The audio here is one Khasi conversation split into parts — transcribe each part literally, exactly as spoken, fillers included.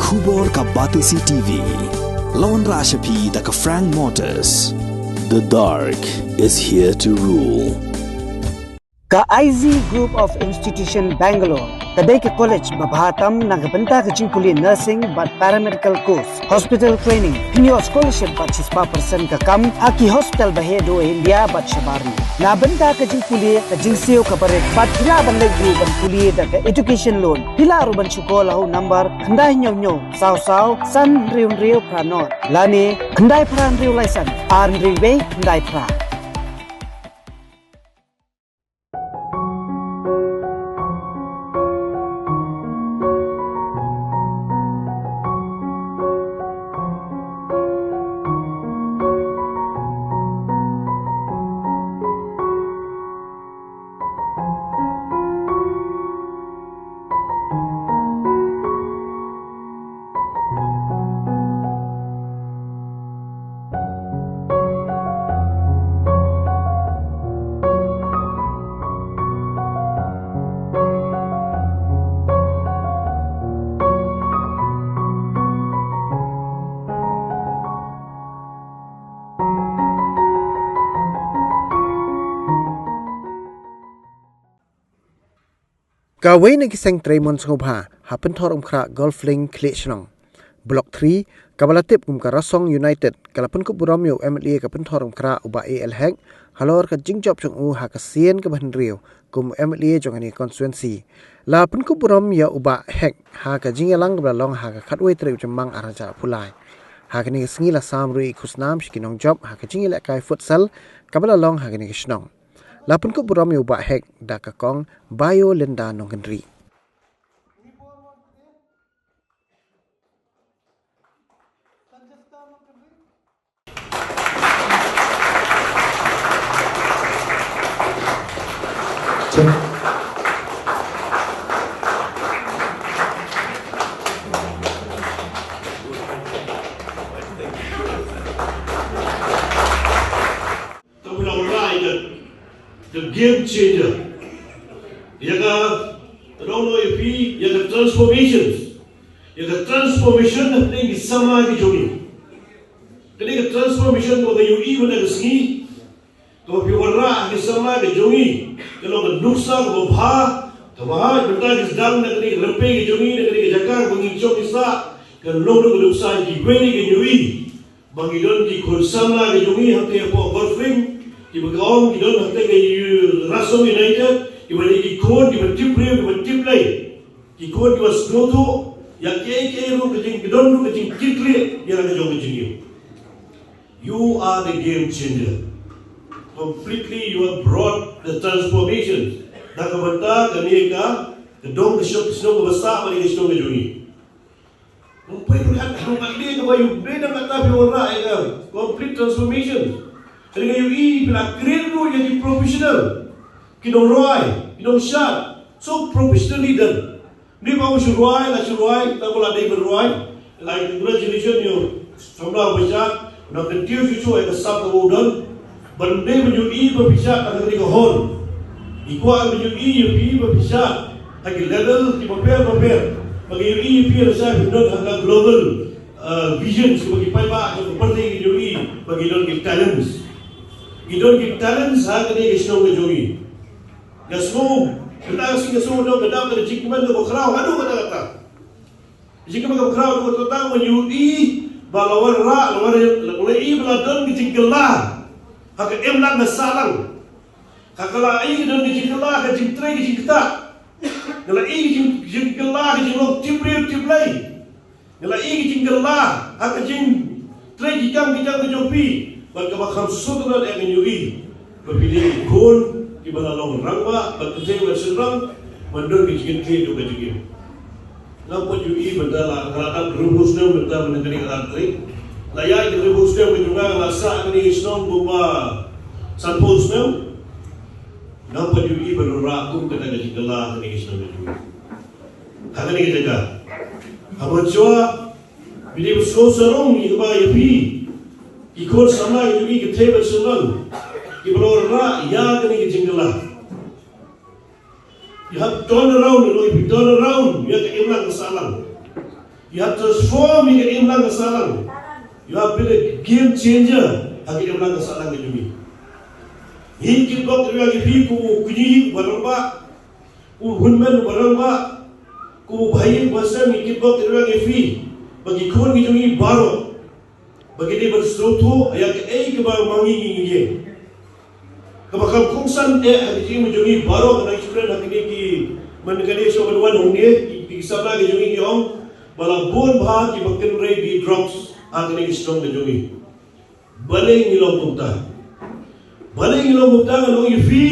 Khubor ka Batesi T V. Lawan Rashapi da ka Frank Motors. The dark is here to rule. Ka I Z Group of Institution Bangalore ka dei ka college ba bha tam na ka bynta ka jingpule nursing bad paramedical course, hospital training, pynïoh scholarship bad shispah percent ka kam ha ki hospital ba heh duh ha India bad shabar. Na bynta ka jingpule ka jingsiew ka barit bad phi lah ban leit ruh ban pule da ka education loan. Phi lah ruh ban shu call ha u number khyndai hynñiew hynñiew saw saw san hynriew hynriew phra nod lane khyndai phra hynriew lai san ar hynriew wei khyndai phra. Kawei na ki seng trei mon sngewbha ha pynthor umkhrah Golf Link Khlieh Shnong Block three, kaba la tip kum ka Rasong United, ka la pynkup burom ïa u M L A ka pynthor umkhrah u Bah A L Hek halor ka jingjop jong u ha ka sien kaba hynriew kum u M L A jong kane ka constituency. La pynkup burom ïa u Bah Hek ha ka jingïalang kaba la long ha ka khatwei tarik u Jymmang arhajar arphew lai. Ha kane ka sngi la sam ruh ïa i khusnam sha ki nongjop ha ka jingïalehkai futsal kaba la long ha kane ka shnong. La pynkup burom ïa u Bah Hek da ka kong Bayo Linda Nongkynrih. Ka phi la wanrah ïa ka, ka game changer. Ïa ka, ka dohnud ïa phi, ïa ka transformations. Ïa ka transformation hapdeng ki samla ki jong ngi. Ka dei ka transformation kaba nga ïohi mynta ka sngi. Kaba phi wanrah ha ki samla ki jong ngi. Ka long ka nuksa kaba bha, kaba bha, mynta ki sdang na ka dei ka rympei ki jong ngi, na ka dei ka jaka kaba ngi shong ngi sah. Ka long ruh ka nuksa kiwei ki ïohi. Ba ngi don ki khun samla ki jong ngi hangtei hapoh Golf Link, kiba ka ong ki don hangtei ka Rasong United, kiba dei ki khun, kiba tip briew, kiba tip Blei. Ki khun kiba sngewthuh ïa kiei kiei ruh ka jing, ki don ruh ka jingkitkhlieh ïa la ka jong ka jingim. You are the game changer. Completely you have brought the transformation. Da ka bynta kane ka, ka dong ka shnong, ka shnong kaba sah bad ka shnong ka jong ngi. Nongpeit nongkat, nongkat lei kaba ïohi, dei na kata phi wanrah ïa ka complete transformation. Ka dei ka ïohi phi la kren ruh ïa ki professional. Ki nongrwai, ki nongshad. So professionally done. Ni ba u shu rwai, la shu rwai, ta ba la dei ban rwai. Like, congratulations ïa u samla uba shad. Nang kyntiew shuh shuh ïa ka sap kaba u don. Ban dei ban ïohi ba phi shad ha kane ka hall. Ngi kwah ban ïohi ïa phi ba phi shad ha ki level kiba pher ba pher. Ba ngi ïohi ïa phi lashai phi don ha ka global, uh, vision, kiba ki paidbah jong ka pyrthei ki ïohi ba ngi don ki talents. Ngi don ki talents ha kane ka shnong ka jong ngi. Nga sngew, mynta ka sngi nga sngew don ka dap ka jingkmen kaba khraw haduh katta katta. Jingkmen kaba khraw ruh kata tang ban ïohi ba la wanrah, la wanrah, la ïohi ba la don ka jingkylla ha ka imlang ka sahlang. Ha ka la ïohi ka don ka jingkylla ha ka jingtrei ka jingktah. Nga la ïohi ka jing, jingkylla ha ka jinglong tip briew tip Blei. Nga la ïohi ka jingkylla ha ka jingtrei ki kam ki jam ka jong phi. Bad kaba kham suk ruh nga ïohi ba phi dei ki khun kiba la long rangbah bad kynthei bad shynrang ban don ka jingkynthei jong ka jingim. Nga pat ïohi mynta la, nga la dap hynriewphew snem mynta, mynta kane ka dap trei. La ïaid hynriewphew snem ka jong nga, la sah kane ka shnong kumba sanphew snem. Nga pat ïohi ban wanrah kum kata ka jingkylla ha kane ka shnong ka jong nga. Ha kane ka jaka. Haba shuwa phi dei ban sngewsarong ïa kaba ïa phi ki khun samla ïa phi ki kynthei bad shynrang kiba la wanrah ïa kane ka jingkylla. You have turned around, you know, if you turn around, ïa ka imlang ka sahlang. You have transformed ïa ka imlang ka sahlang. You have been a game changer ha ka imlang ka sahlang ka jong ngi. Ngi kitbok ïa ngi phi kum u kñi uba rangbah, u hynmen uba rangbah, kum u bhai uba sem, ngi kitbok ïa ngi phi ba ki khun ki jong ngi baroh ba ki dei ban sngewthuh ïa kaei kaba ma ngi ngi ïeng. Kaba kham kongsan eh ha ki jingim jong ngi baroh, ka dang shu kren ha kine ki, man kane shu ban wan hangne, ki, ki samla ki jong ngi ki ong ba la bun bha kiba kynrei bad drugs ha kine ki shnong ki jong ngi. Balei ngi long kumta? Balei ngi long kumta? Ngan ong ïa phi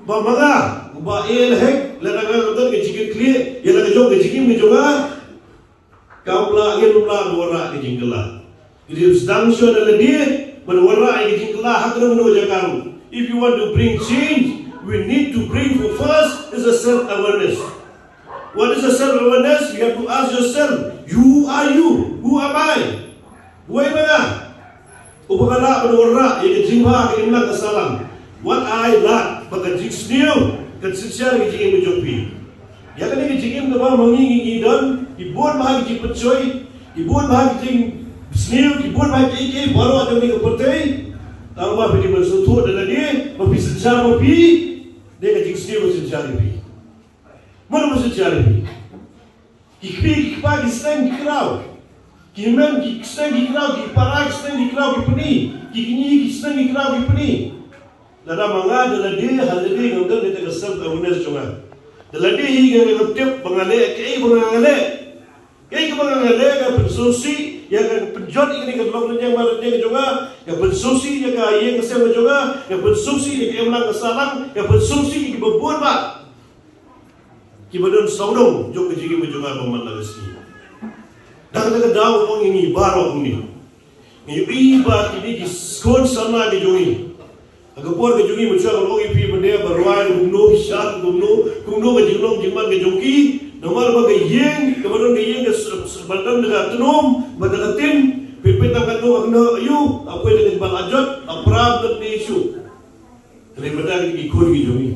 ba ma nga uba eh lehek, lada nga don ka jingkitkhlieh ïa la ka jong ka jingim ka jong nga, kam lah, ngim lah ban wanrah ka jingkylla. Ngi dei sdang shuh da lade ban wanrah ïa ka jingkylla ha kano kano ka jaka ruh. If you want to bring change, we need to bring for first is a self awareness. What is a self awareness? You have to ask yourself, who are you? Who am I? Uei ma nga uba nga lah ban wanrah ïa ka jingbha ha ka imlang ka sahlang? Wat ai lad ba ka jingsniew kan synshar ïa ka jingim ka jong phi. Ïa kane ka jingim kaba ma ngi ngi ngi don, ki bun bha ki jingpynshoi, ki bun bha ki jingsniew, ki bun bha kiei kiei baroh ha kane ka pyrthei. Tangba phi dei ban sngewthuh da lade ba phi synshar ma phi, dei ka jingsniew ba synshar ïa phi. Mano ba synshar ïa phi? Ki kmie ki kpa ki seng ki kraw. Ki hynmen ki seng ki kraw, ki para ki seng ki kraw ki pyni. Ki kñi ki seng ki kraw ki pyni. Lada ma nga da lade ha lade ngam don kata ka self awareness jong nga. Da lade hi nga ngam tip ba nga leh kaei ba nga nga leh. Kaei kaba nga nga leh, nga pynsngewsih ïa, nga pynjot ïa kane ka lok lynñiang ba lynñiang ka jong nga, nga pynsngewsih ïa ka ïing ka sem ka jong nga, nga pynsngewsih ïa ka imlang ka sahlang, nga pynsngewsih ïa kiba bun bah kiba don sawdong jong ka jingim ka jong nga ba man la ka sngi. Da kata ka daw ong ïa ngi baroh ngi, ngi ïohi ba kine ki khun samla ki jong ngi, ha ka por ka jong ngi, mynshuwa nga ong ïa phi mynne ba rwai kumno, shad kumno, kumno ka jinglong jingman ka jong ki. Namar ba ka ïing kaba don, ka ïing ka s-, s-, ba don da ka tnum bad da ka tin, pynpeit tang katno katno aïu, hapoi da ka jingbat la jot, hapdeng da ka issue. Hynrei mynta ki khun ki jong ngi,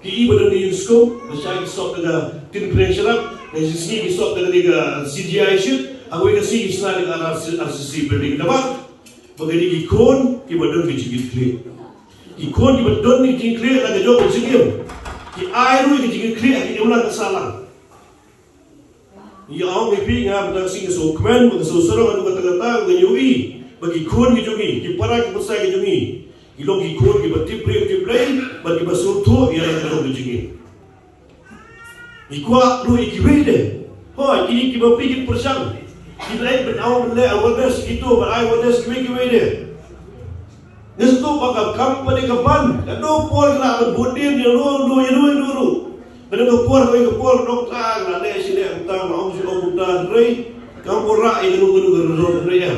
ki i ba don ka ïing skum, ba shai ki sop da ka tin pyrshah shrap, ka sngi ki sop da ka, da ka C G I sheet, hawei ka sngi ki sna da ka R C C building. Namar ba kine ki khun kiba don ka jingkitkhlieh, ki khun kiba don ka jingkitkhlieh la ka jong ka jingim, ki ai ruh ka jingkitkhlieh ha ka imlang ka sahlang. Ïa ong ïa phi, nga mynta ka sngi nga sngewkmen, nga sngewsarong, nga kata kata nga ïohi ba ki khun ki jong ngi, ki para ki pasai ki jong ngi, ki long ki khun kiba tip briew tip Blei bad kiba sngewthuh ïa la ka jong ka jingim. Ngi kwah ruh ïa kiwei de. Hooid, kine kiba phi ki pyrshang, ki leit ban ong, ban leh awareness kito, ban ai awareness kiwei kiwei de. Ngi sngewthuh ba ka kam pat de ka ban, katno por ki lah ban bud dien ïa no no ïa no ïa no ruh. Katno ka por, kawei ka por, doktor la leh shi leh kumta, la ong shi ong kumta, hynrei kam wanrah ïa kano kano ka result hynrei ïa.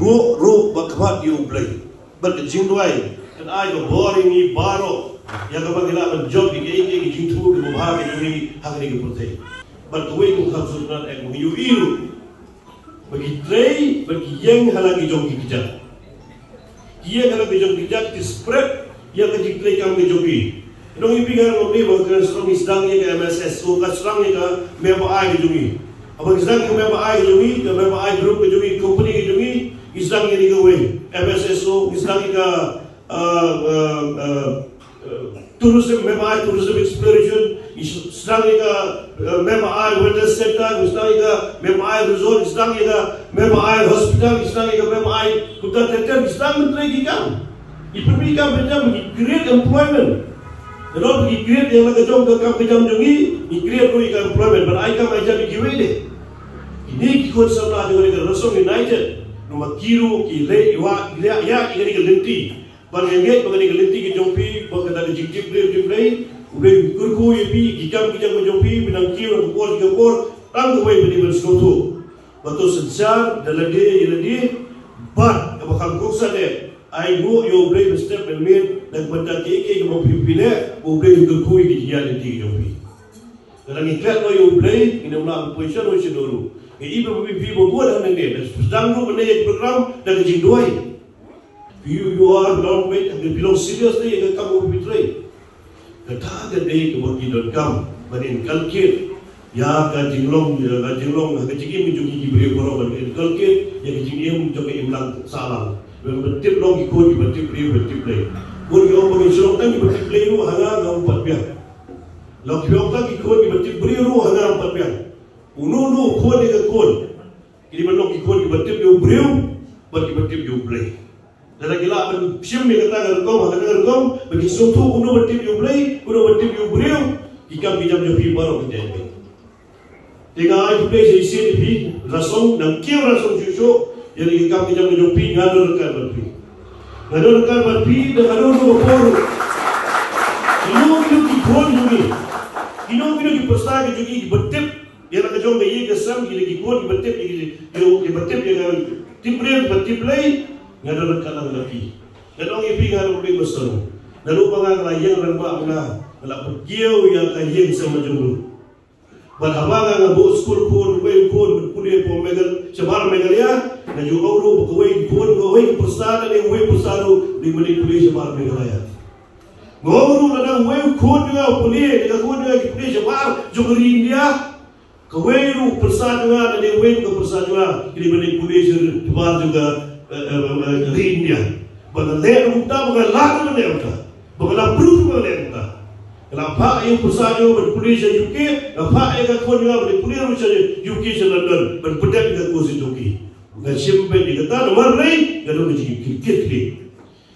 Buh ruh ba khmat ïa U Blei bad ka jingduwai kan ai ka bor ïa ngi baroh, ïa kaba ngi lah ban jop ïa kiei kiei ki jingthmu kiba bha ka jong ngi ha kane ka pyrthei. Bad kawei ka kham sngewtynnat eh, ba ngi ïohi ruh ba ki trei bad ki ïeng ha la ki jong ki kjat. Ki ïeng ha la ki jong ki kjat, ki spread ïa ka jingtrei kam ka jong ki. Ngi ïohi, nga ong ïa phi, ba ka sdang, ngi sdang ïa ka M S S O, ka sdang ïa ka meh ba ai ka jong ngi. Haba ngi sdang ïa ka meh ba ai ka jong ngi, ka meh ba ai group ka jong ngi, company ka jong ngi, ngi sdang ïa kawei, M S S O, ngi sdang ïa ka, uh, uh, uh, uh, tourism, meh ba ai tourism exploration, ngi sdang ïa ka, uh, meh ba ai wellness center, ngi sdang ïa ka meh ba ai resort, ngi sdang ïa ka meh ba ai hospital, ngi sdang ïa ka meh ba ai kumta ter ter, ngi sdang ban trei ki kam. Ngi pynmih kam pynjam, ngi create employment. Namar ngi create ïa la ka jong ka kam ka jam jong ngi, ngi create ruh ïa ka employment ban ai kam ai jam ïa kiwei de. Kine ki khun samla jong ngi ka Rasong United, namar ki ruh ki leh ïa, ïa, ïa, ïa kane ka lynti. Bad nga ngeit ba kane ka lynti ka jong phi, ba kata ka jingtip briew tip Blei, U Blei un kyrkhu ïa phi, ki kam ki jam ka jong phi, ba nang kiew na ka por ki ka por, tang kawei ba dei ban sngewthuh. Ba to synshar da lade ïa lade, bad kaba kham kongsan eh, ai nguh ïa U Blei ban step ban miet, na ka bynta kiei kiei kiba phi phi leh, U Blei un kyrkhu ïa ki jingïaid lynti ka jong phi. Lada ngi klet noh ïa U Blei, ngin ym lah ban poi sha no sha no ruh. Ngi i ba phi phi ba bun hangne, da sdang ruh mynne ïa ki program da ka jingduwai. Phi, you are long wait, phi long serious ïa ka kam ba phi trei. Kata ka dei kaba ngi donkam ban inculcate Ïa ka jinglong, ïa ka jinglong, ka jingim jong ki briew baroh ban inculcate ïa ka jingim jong ka imlang sahlang. Ban tip long ki khun kiba tip briew, ban tip Blei. Bun ki ong ba ngin shu long tang kiba tip Blei ruh, ha nga ngam pat biang. Long ki ong tang ki khun kiba tip briew ruh, ha nga ngam pat biang. Uno uno u khun ïa ka khun. Kine ban long ki khun kiba tip ïa u briew bad kiba tip ïa u Blei. Lada ki lah ban shim ïa kata ka rukom, ha kata ka rukom, ba ki sngewthuh kumno ban tip ïa u Blei, kumno ban tip ïa u briew, ki kam ki jam jong phi baroh ki tei. Te nga ai khublei shisien ïa phi, Rasong, nang kiew Rasong shuh shuh ïa ki kam ki jam jong phi, nga don ryngkat bad phi. Nga don ryngkat bad phi, da nga don ryngkat bad phi. Kino kino ki khun jong ngi, kino kino ki pyrsa ki jong ngi kiba tip ïa la ka jong ka ïing ka sem, ki la ki khun kiba tip, ki, ki, kiba tip ïa ka tip briew, kiba tip Blei, nga don ryngkat lang bad phi. Nga ong ïa phi, nga don bad phi. Naduh ba nga la ïeng rangbah, nga la pynkiew ïa ka ïing sem la jong u. Bad haba nga, nga buh skul khun, wei khun, ban pule hapoh Meghalaya, shabar Meghalaya, nga ju ong ruh ba kawei khun, kawei pyrsa, kane kawei pyrsa ruh, dei ban pule shabar Meghalaya. Nga ong ruh lada uwei u khun jong nga u pule, lada ka khun jong nga ki pule shabar jong ka ri India, kawei ruh u pyrsa jong nga, lada uwei ruh ka pyrsa jong nga ki dei ban pule shabar jong ka, eh, eh, eh, ri India. Ba nga leh ruh kumta, ba nga lah ruh ban leh kumta. Ba nga lah proof ruh ban leh kumta. Nga lah phah ïa u pyrsa jong nga ban pule sha U K, nga phah ïa ka khun jong nga ban pule ruh sha U K, sha London, ban pyndep ïa ka course jong ki. Nga shim beit ïa kata namar balei, nga don ka jingkitkhlieh.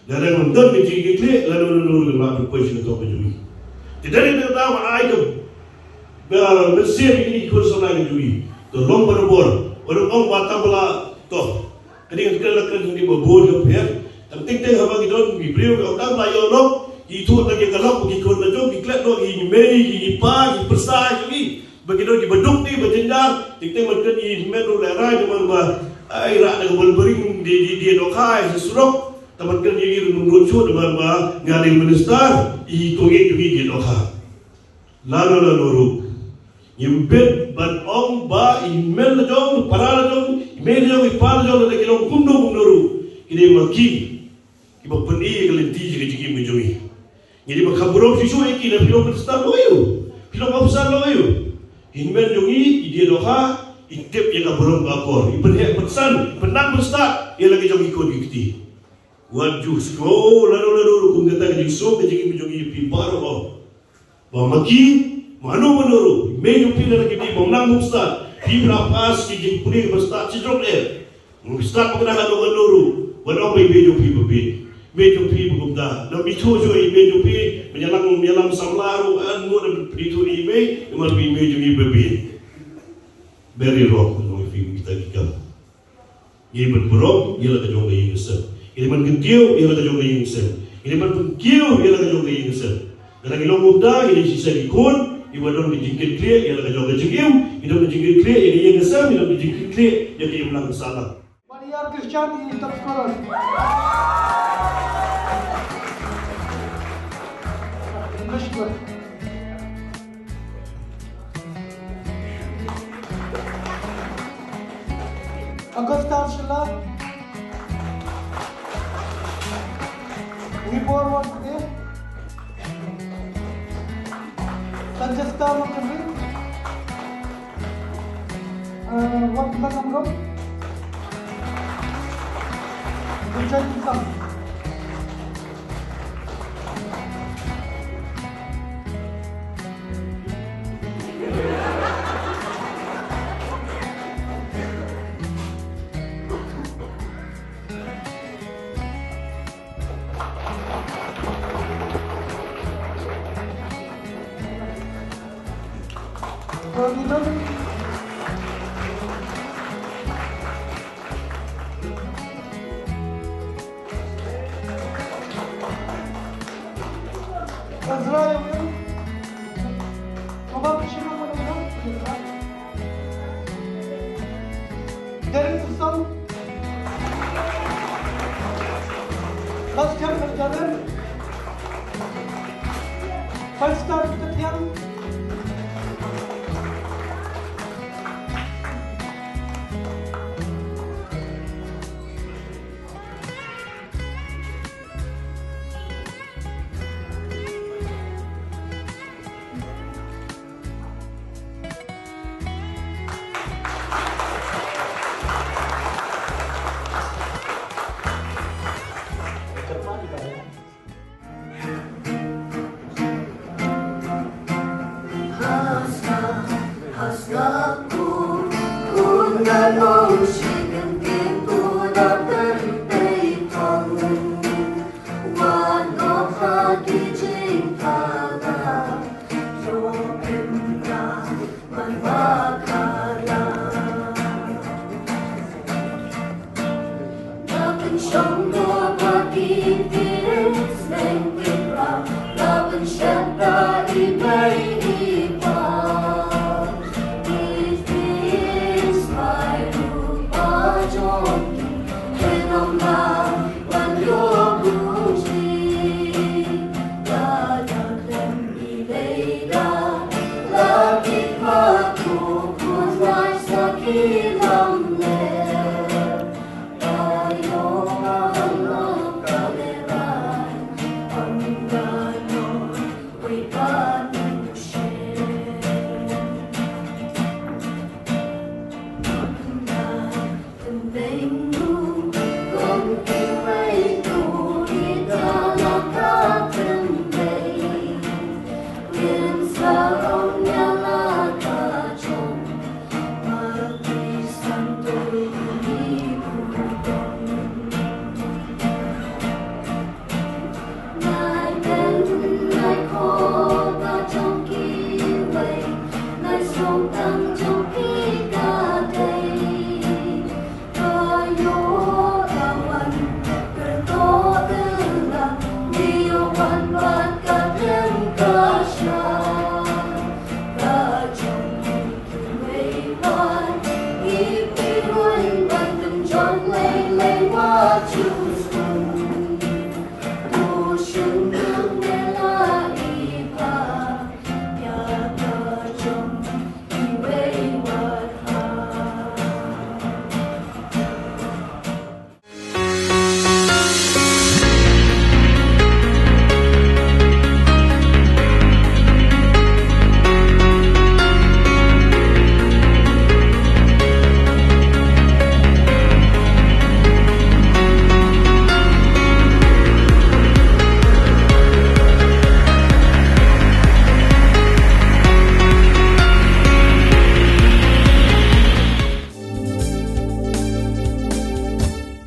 Lada ngam don ka jingkitkhlieh, lano lano ruh ngim lah ban poi sha ka thong ka jong ngi. Te dei na kata ba ai ka, ba mynsiem ïa kine ki khun samla ka jong ngi. To long barabor, wat ong ba tang ba la, to. Kane ka kren la kren jong ngi ba bun ka pher. Tang teng teng haba ki don ki briew ki ong tang ba ïoh lok, ki ithuh tang ïa ka lok, ki khun la jong, ki klet noh, ki mei, ki, ki pa, ki pyrsa jong ngi. Ba ki don kiba duk ne ba jynjar, teng teng ban kren ïa i hynmen ruh lehrai namar ba ai rah da ka bor baring, die, die, die dohkha sa surok. Tang ban kren ïa i ruh ngam nud shuh namar ba nga dei minister, i to ngi to ngi die dohkha. Lano lano ruh ngim bit ban ong ba i hynmen la jong, i para la jong, i mei la jong, i pa la jong, lada ki long kumno kumno ruh, ki dei ma ki kiba pyni ïa ka lynti jong ka jingim ka jong ngi. Ngi dei ban kham burom shuh shuh ïa ki, lada phi long minister lawyer, phi long officer lawyer. Hynmen jong ngi i die dohkha, i tip ïa ka burom ka akor, i pynheh pynsan, i pynnang pynstad ïa la ka jong ki khun ki kti. Wat ju sngew lano lano ruh kum kata ka jingsuk ka jingim jong ngi, phi baroh. Ba ma ki, mano mano ruh, i mei jong phi lada ki dei bym nang bym stad, phi ba la pass ki jingpule ba stad shi jong eh. Ngim stad ba kynnoh kano kano ruh, wat ong ba i mei jong phi ba bieit. Mei jong phi ba kumta. Nang phi ithuh shuh i mei jong phi, ba ïalam, ïalam samla ruh, ngan mut ban phi ithuh i mei, namar ba i mei jong phi ba bieit. Very wrong, ngan ong ïa phi kita ki kam. Ngi ban burom ïa la ka jong ka ïing ka sem. Ngi ban kyntiew ïa la ka jong ka ïing ka sem. Ngi ban pynkiew ïa la ka jong ka ïing ka sem. Lada ngi long kumta, ngi dei shisha ki khun kiba don ka jingkitkhlieh ïa la ka jong ka jingim, ngi don ka jingkitkhlieh ïa ka ïing ka sem, ngi don ka jingkitkhlieh ïa ka imlang ka sahlang. Maniar Christian i top scorer. English word. Augustus Shylla. Ngibor Wangkute. Sanchester Montgomery. Uh, Wangkute Ngamrom. Richard Kusam. Derek Sisong. Bastian Berjalan. Five star Ketian. Love me, my book, was nice, lucky.